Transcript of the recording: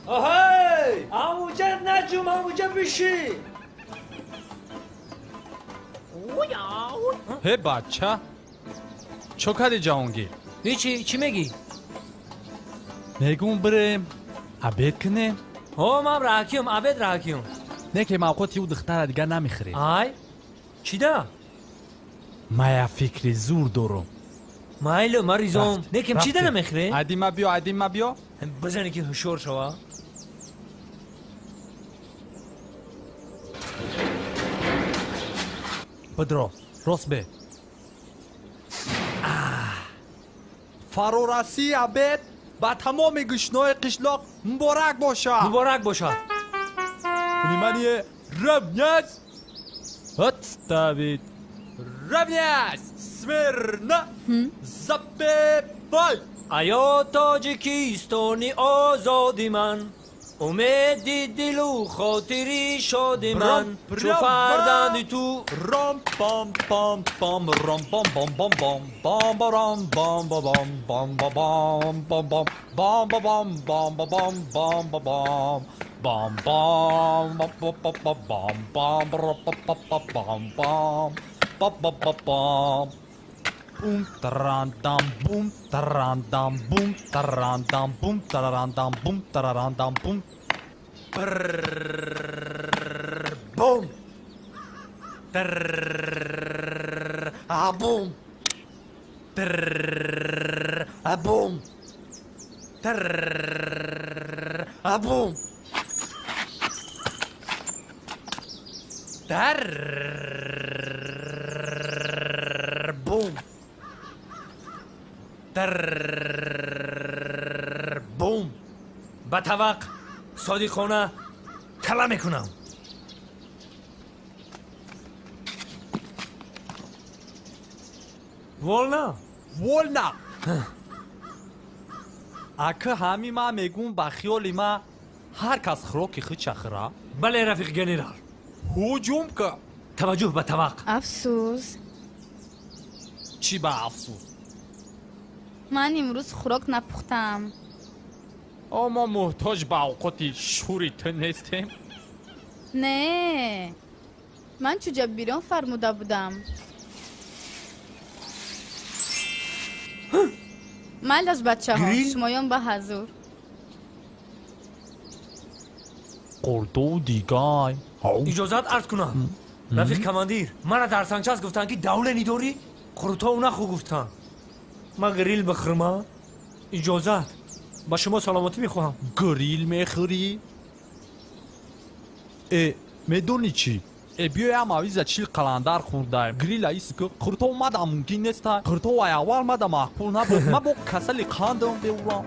Оҳай, амуҷа наҷум, амуҷа биши. Ҳе, бача, чо кади, Ҷаҳонгир? Ҳичи, чӣ мегӣ? Мегум, бирем, обед кунем. Ҳо, ман раҳакиём, обед раҳакиём. Не ки мавқоти ӯ духтара дигар намехӯрем. Ай, чида? Ма як фикри зур дорум. Майлу, ман ризом. Рафт, Некем чида рафтем. намехӯре? Айдима биё, айдима биё. Бизане ки ҳушёр шава. Бидро, рост бе. Фарорасии обед ба тамоми гӯшнои қишлоқ муборак бошад! Муборак бошад! Внимание, равнясь! Отставить! Равнясь! Смирно! Запевай! Аё Тоҷикистони озоди ман, умеди дилу хотири шоди ман, чу фарзанди ту. Ром пам пам пам ром пам пам пам пам пам ба ром бам ба бам бам ба бам бам бам бам ба бам бам ба бам бам ба бам бам бам ба ба ба ба бам бам ба ра па па па бам бам ба ба ба бам бум тарандам бум тарандам бум тарандам бум тарандам бум тарандам бум. Бум Тррррррр, а бум, тррррррр, а бум, тррррррр, а бум, тррррррр, бум, тррррррр, бум. Ба тавақ содиқона тала мекунам. Вольно. Вольно. Ака, ҳами ман мегум, ба хиёли ма ҳар кас хӯроки худша хӯра. Бале, рафиқ генерал. Ҳуҷум ка. Таваҷҷӯҳ ба тавақ. Афсӯс. Чӣ ба афсӯс? Ман имрӯз хӯрок напухтам. О, мо муҳтоҷ ба авқоти шури ту нестем. Не, ман чӯҷабирён фармуда будам. Майлаш, бачаҳо. Грил? Шумоён ба ҳазур. Қурту дигай. Иҷозат арз кунам, рафиқ командир, мара дар санчаст гуфтанд, ки давление дорӣ, қурутов нахӯ гуфтанд. Ман грил бихӯрма? Иҷозат, ба шумо саломатӣ мехоҳам. Грил мехӯрӣ? Э, медонӣ чӣ? Э, биёям, авиза чил қаландар хӯрдаем, грила иск қуртов мада мумкин неста. Қуртов ай аввал мада маъқул набуд, ма бо касали қандам беурам.